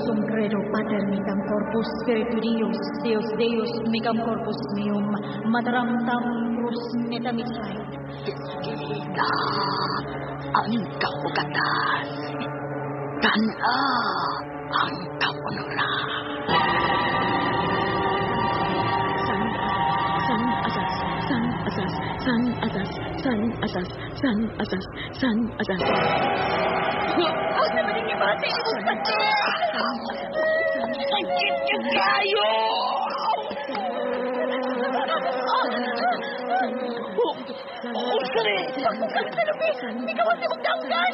Sum credo pater micam corpus spiritu Dios, Deus Deus micam corpus meum, mataram tam crus metamicait. Giga ang kaugatan. Tana ang kaunuran. San san asas san asas san asas san asas san asas san asas. Asa man ang ibati imong sakit? Sakit yung kayo! Unsa ni? Pagkukang sa lupi, ikaw ang imong danggan.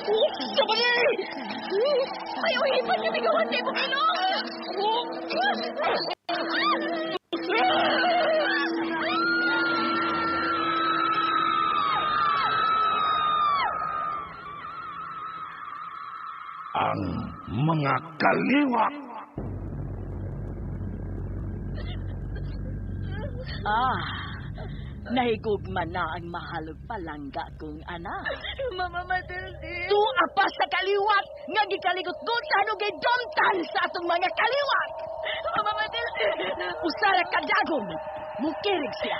Unsa ba ni? May uhipan nga migawas sa imong ilong. Ang mga kaliwat. Ah, nahigugma na ang mahalog palangga kong anak. Mama Matilde. Tuwa pa sa kaliwat nga gikaligot-gutan og gidomtan sa atong mga kaliwat. Mama Matilde. Usara kadagom, mukirig siya.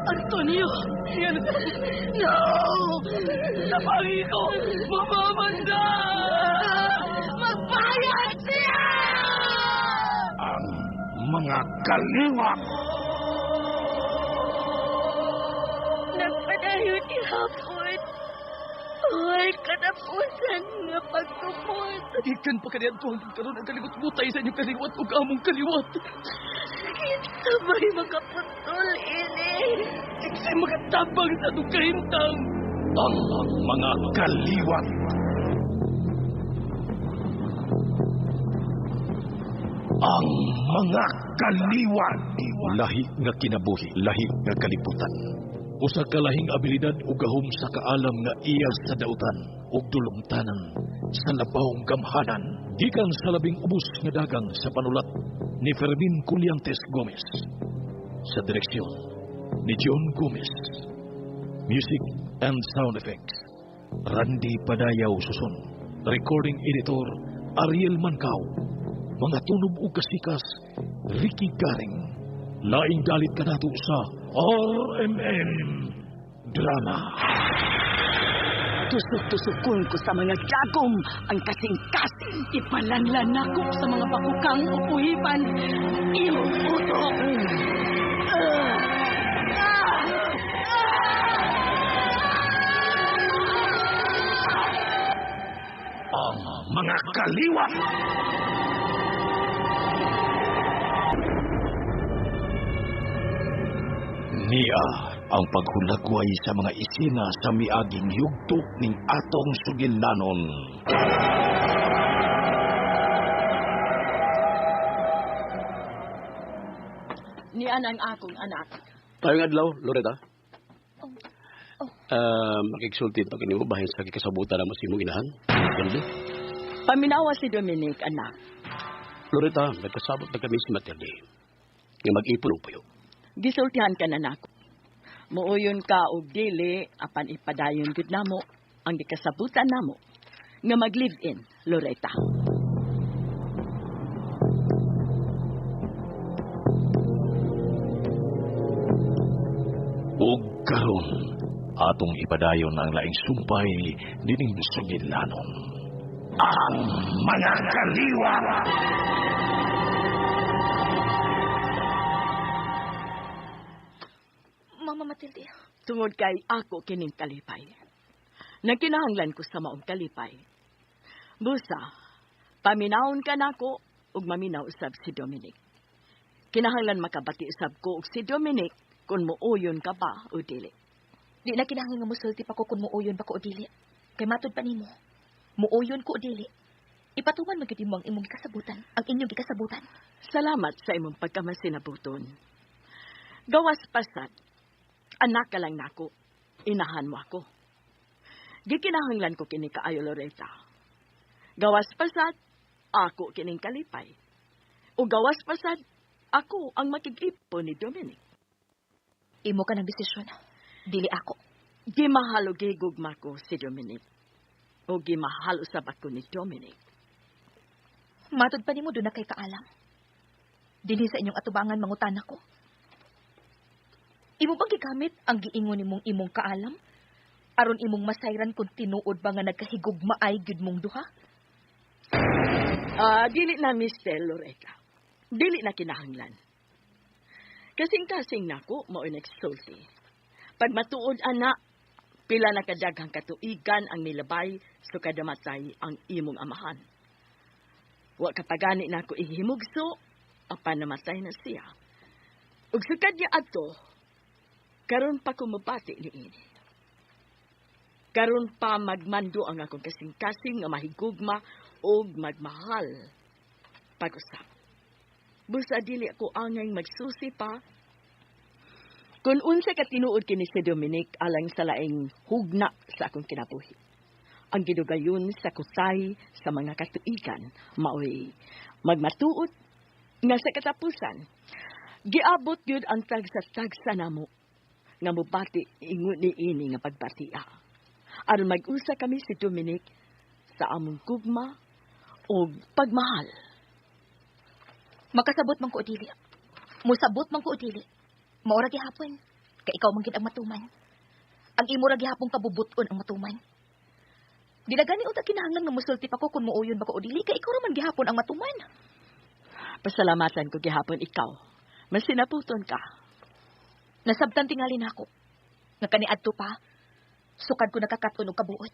Antonio! No! Napangi ko! Mamamanda! Magbayad siya! Ang mga kaliwat. Nagpadayon gihapon. Ay, katapusan nga pagtupod. Ikan pa kaniadto hangtod karon ang kaligot-gutay sa inyong kaliwat ug among kaliwat. Kinsa ba'y makaputol ini? Kinsay makatabang sa atong kahimtang? Ang mga kaliwat. Ang mga kaliwat. Lahi nga kinabuhi, lahi nga kalibutan. Usa ka lahing abilidad ug gahom sa kaalam nga iya sa dautan ug dulumtanan sa labawng gamhanan. Gikan sa labing ubos nga dagang sa panulat ni Fermin Culiantes Gomez. Sa direksyon ni John Gomez. Music and sound effects, Randy Padayaw Suson. Recording editor, Ariel Mancao. Mga tunob ug kasikas, Ricky Garing. Laing dalit kanato sa RMN Drama. Tusok-tusokon ko sa mga dagom ang kasing-kasing. Ipalanlan nako sa mga bakukang o puhipan imong utok. Ang mga kaliwat. Niya ang paghulagway sa mga isina sa miaging yugto ning atong sugilanon. Niyan ang akong anak. Tayong adlaw, Loretta. Makigsulti pa kini mo bahin sa kikasabutan na mo sa imong inahan. Matilde. Paminawa si Dominic, anak. Loretta, nagkasabot na kami si Matilde. Nga mag-ipon og puyo. Gisultihan ka na nako. Muuyon ka og dili apan ipadayon gud namo ang gikasabutan namo nga mag-live-in, Loretta. Ug karon atong ipadayon ang laing sumpay nining sugilanon. Ang mga kaliwat. Mama Matilde. Tungod kay ako kining kalipay. Nagkinahanglan ko sa maong kalipay. Busa, paminawon ka nako ug maminaw usab si Dominic. Kinahanglan makabati usab ko og si Dominic kung muuyon ka ba o dili. Di na kinahanglan nga musulti pa ko kung muuyon ba ko o dili. Kay matud pa nimo. Muuyon ko o dili. Ipatuman man gyud nimo ang imong gikasabutan, ang inyong gikasabutan. Salamat sa imong pagkamasinabuton. Gawas pasad, anak ka lang nako, inahan mo ako. Gikinahanglan ko kini kaayo, Loretta. Gawas pasad, ako kining kalipay. O gawas pasad, ako ang makig-ipon ni Dominic. Imo ka ng desisyon. Dili ako. Gimahal o gigugma ko si Dominic. O gimahal usab ako ni Dominic. Matod pa nimo doon na kay kaalam. Dili sa inyong atubangan mangutana ko. Imo bang gigamit ang giingon nimong imong kaalam? Aron imong masayran kung tinuod ba nga nagkahigugmaay gyud mong duha? Dili na, Mr. Loretta. Dili na kinahanglan. Kasing-kasing nako mao'y nagsulti. Pag matuod ana, pila na kadaghang katuigan ang nilabay so kadamatay ang imong amahan. Wa kapagani nako ihimugso apan namatay na siya. Ug sukad niya adto, karon pa ko mabati niini. Karon pa magmando ang akong kasing-kasing nga mahigugma og magmahal pag-usap. Busa dili ako angay magsusi pa. Kung unsa ka tinuod kini si Dominic alang sa laing hugna sa akong kinabuhi. Ang gidugayon sa kusay sa mga katuigan maoy magmatuod nga sa katapusan giabot gyud ang tagsa-tagsa namo nga mobati ingon niini nga pagbatia. Aron mag-usa kami si Dominic sa among gugma og pagmahal. Makasabot man ko o dili. Musabot man ko o dili. Maura gihapon. Kay ikaw man gid ang matuman. Ang imo ra gihapon kabubuton ang matuman. Di na gani unta kinahanglan nga musulti pa ko kung muuyon ba ko o dili kay ikaw ra man gihapon ang matuman. Pasalamatan ko gihapon ikaw. Masinaputon ka. Nasabtan tingali nako. Nga kaniadto pa, sukad ko nakakaton og kabuot.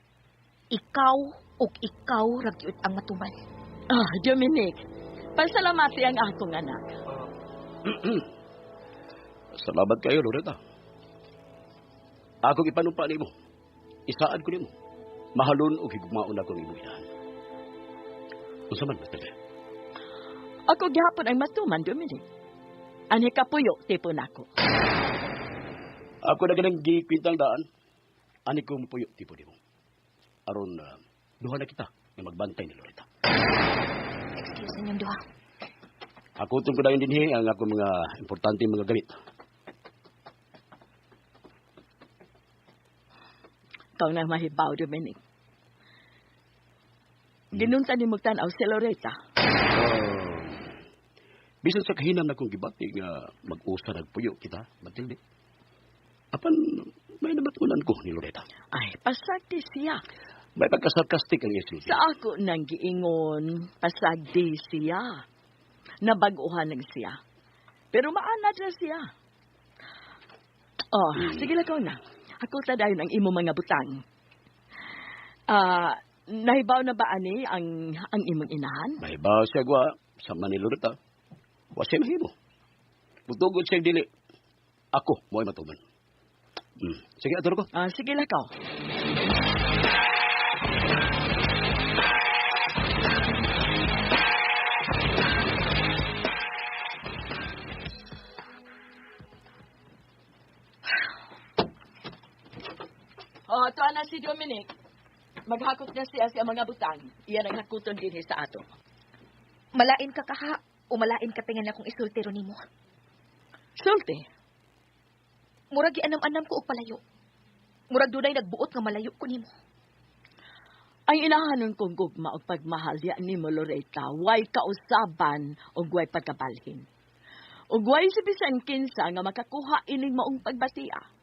Ikaw ug ikaw ra gyud ang matuman. Ah, Dominic, pasalamati ang akong anak. Salamat kayo, Loretta. Akong ipanumpa nimo. Isaad ko nimo. Mahalon og higugmaon akong imong inahan. Unsa man, Matilde? Ako gihapon ang matuman, Dominic. Ani kapuyo, tipo nako. Ako na ganang gikwintang daan. Ani ko mupuyo, tipo nimo. Aron, duha na kita nga magbantay ni Loretta. Excuse ninyong duha. Ako tungkol dayon dinhi ang akong mga importante mga gamit. Ikaw na mahibaw, Dominic. Ginunta ni Mugtan-aw si Loretta. Bisan sa kahinam na kong gibati nga mag-usa nagpuyo kita, Matilde. Apan may nabatunan ko ni Loretta. Ay, pasagdi siya. May pagka-sarcastic ang isulti. Sa ako nang giingon, pasagdi siya. Nabaguhan lang siya. Pero maanad na siya. Oh, sige lang ko na. Ako ta dayon ang imo mga butang. Nahibaw na ba ani ang imong inahan? Nahibaw siya gwa sa Manila Loretta. Wa siya mahimo. Butugod siya dili. Ako mo'y matuman. Sige, ato ko. Sige lang ko. Oh, tuwa na si Dominic. Maghakot na siya sa mga butang. Iyan ang hakuton dinhi sa ato. Malain ka kaha o malain ka tingan akong isultero nimo. Sulti? Murag gianam-anam ko og palayo. Murag dunay nagbuot nga malayo ko nimo. Ang inahanon kong gugma og pagmahal diya nimo, Loretta, way kausaban og way pagkabalhin. Ug way si bisan kinsa nga makakuha ining maong pagbatia.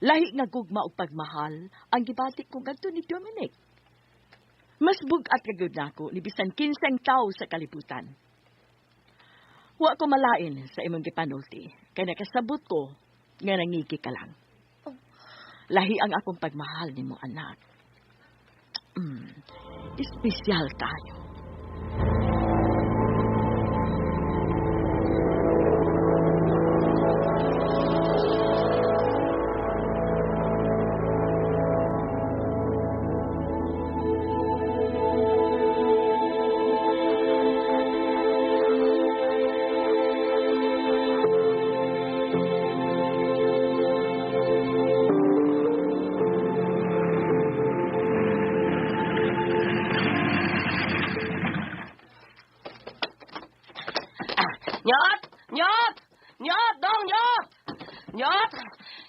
Lahi nga gugma og pagmahal ang gibati ko ngadto ni Dominic. Mas bug-at ka gyud nako ni bisan kinsang tawo sa kalibutan. Wa ko malain sa imong gipanulti, kay nakasabot ko nga nangigi ka lang. Lahi ang akong pagmahal nimo, anak. Espesyal tayo.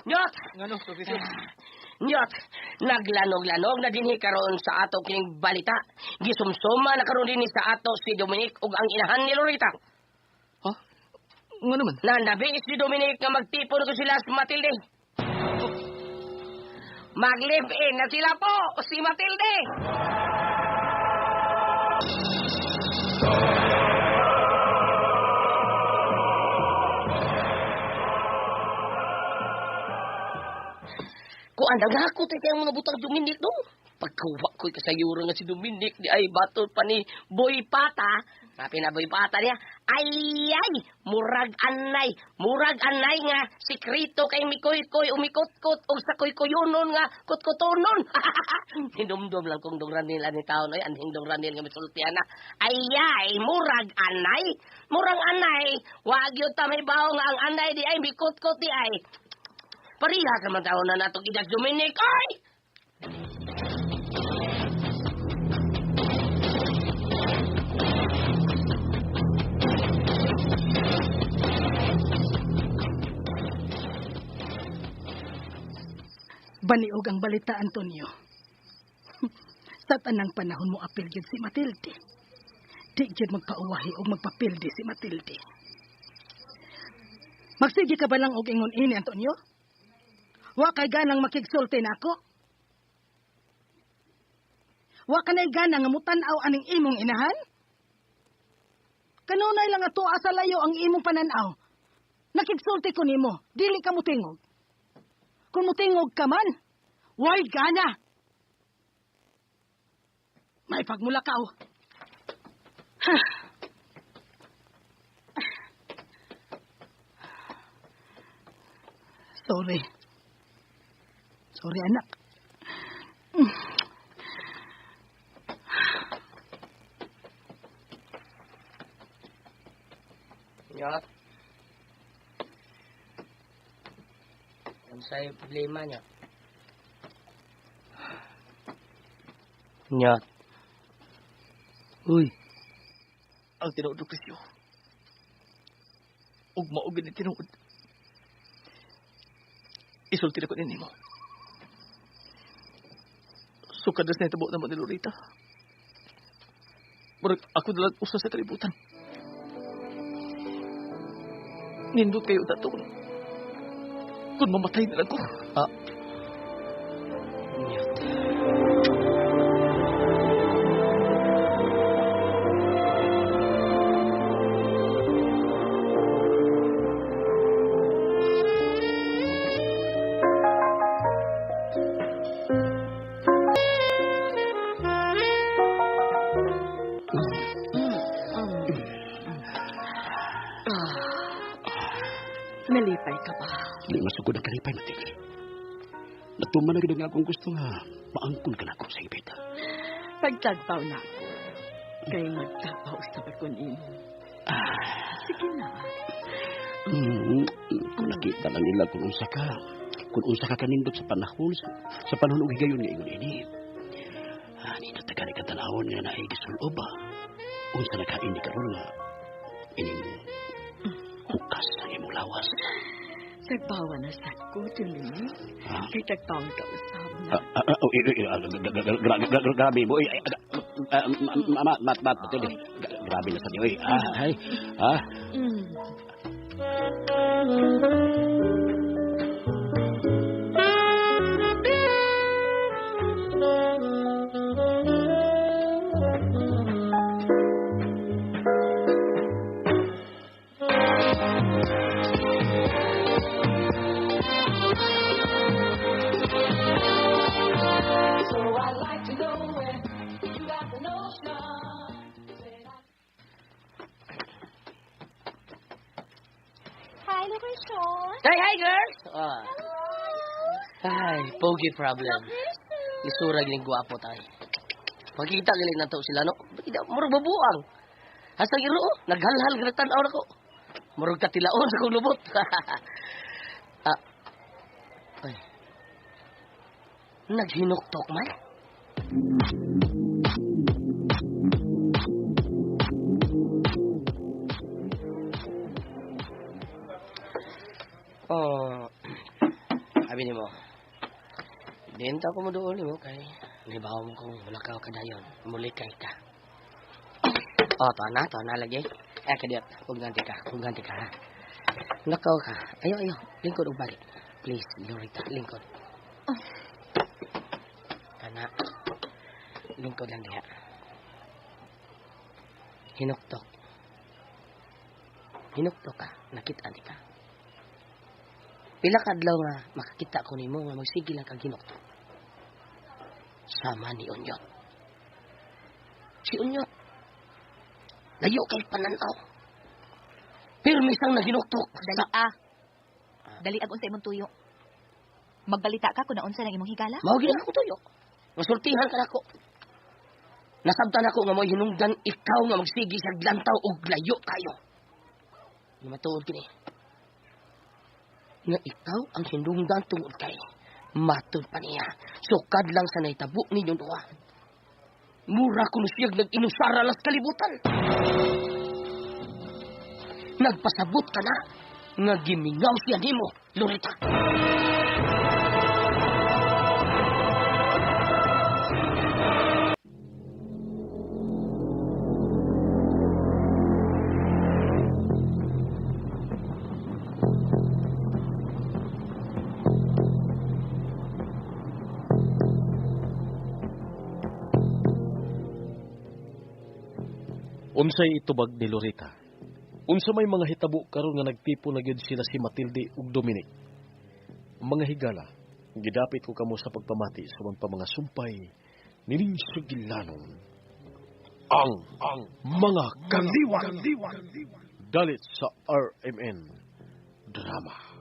Nyot! Ngano, Professor? Nyot! Naglanog-lanog na dinhi karon sa ato kining balita. Gisumsuma na karon dinhi sa ato si Dominic ug ang inahan ni Lorita. Ha? Ngano man? Nanabi si Dominic nga magtipon ko sila sa Matilde. Mag-live-in na sila po, si Matilde! Kuan, nagakot ay kayang mga butang Dominic, no? Pagkuha ko'y kasayuro nga si Dominic, di ay batol pa ni Boy Pata. Sabi na Boy Pata niya, ay, ay, murag anay nga, sikrito kay mikoy-koy, umikot-kot, o sa koy-koyonon nga, kutkutonon. Hinumdum lang kung dong ranil ani taon, ay, anhing dong ranil nga misultian na. Ay, ay, murag anay, murang anay, wag yun ta may baho nga ang anay di ay, mikot-kot di ay. Parihas naman taon na natong idag Dominic, ay! Baniog ang balita, Antonio. Sa tanang panahon mo apil gyud si Matilde. Di gyud magpauwahi o magpapildi si Matilde. Magsige ka ba lang og ingon ini, Antonio? Wa kay ganang makigsulti nako. Wa kanay gana nga mutan-aw aning imong inahan? Kanunay lang ato sa layo ang imong pananaw. Nakigsulti ko nimo, dili ka mutingog. Kung mutingog ka man, way gana. May pagmulakaw. Sorry. Sorry, anak. Nyot. Ano sa'yo problema niya? Nyot. Uy. Ang tinuod, Lucrecio. Ug mao gid ni tinuod. Isulti na ko ninimo. Sukad na sa nitabo na mo ni Lorita. Murag ako nalang usa sa kalibutan. Nindot kayo dato kung mamatay na lang ko. Ah. Nalipay ka ba? Di masugod ang kalipay, Matilde. Natuman na gid ang akong gusto nga maangkon ka na ako sa ibita. Pagtagpaw na ako, kay magtapaw sa pagkunin. Sige na. Kung nakita lang nila kung unsa ka, kung unsa ka kanindot sa panahon, sa panahon og higayon nga ingon ini. Nindot na gani ka tanawon nga naay gisulob ba? Unsa na kain ni karon nga ining hukas ang imong lawas. Tagpawa na sa ko, Dominic. Kay tagpawan ka usab na. Grabe mo. Mat, Matilde. Grabe na sa niyo. Ay, ah. Hi, Lucrecio. Hi, hi, girls! Ah. Ay, pogi problem. Isura gining gwapo tayo. Pagkita galing na to sila, no? Murag babuang. Hasta iro, oh, naghalhal ganang tan-aw na ko. Murag katilaon sa kong lubot. Ah. Ay. Naghinuktok man? Oh. Abi nimo. Diin ta ko mo duol nimo kay nibaw mo kung mulakaw ka dayon, mulikay ka. Oh, to na lagi. Eh kadiyot, huwag ganti ka ha. Lakaw ka. Ayo, ayo, lingkod og balik. Please, Lorita, lingkod. Kana. Lingkod lang diha. Hinuktok. Hinuktok ka, nakita ni ka. Pila ka adlaw nga makakita ko nimo nga magsige lang kag hinuktok. Sama ni Unyot. Si Unyot. Layo kay pananaw. Pirmi sang naginuktok. Dali ah. Dali ag unsa imong tuyo. Magbalita ka kung naunsa nang imong higala? Mao gid ako tuyo. Masultihan ka nako. Nasabtan ako nga mo'y hinungdan ikaw nga magsige sa lantaw og layo kayo. Nga matuod kini. Nga ikaw ang hinungdan tungod kay matud pa niya. Sukad lang sa nahitabo ninyong duha. Mura kuno siyag nag-inusara las kalibutan. Nagpasabot ka na nga gimingaw siya nimo, Lorita. Unsay itubag ni Lorita? Unsa may mga hitabo karon nga nagtipo na gyud sila si Matilde ug Dominic? Mga higala, gidapit ko kamo sa pagpamati sa pa mga sumpay nining sugilanon. Ang mga kaliwat. Dalit sa RMN Drama.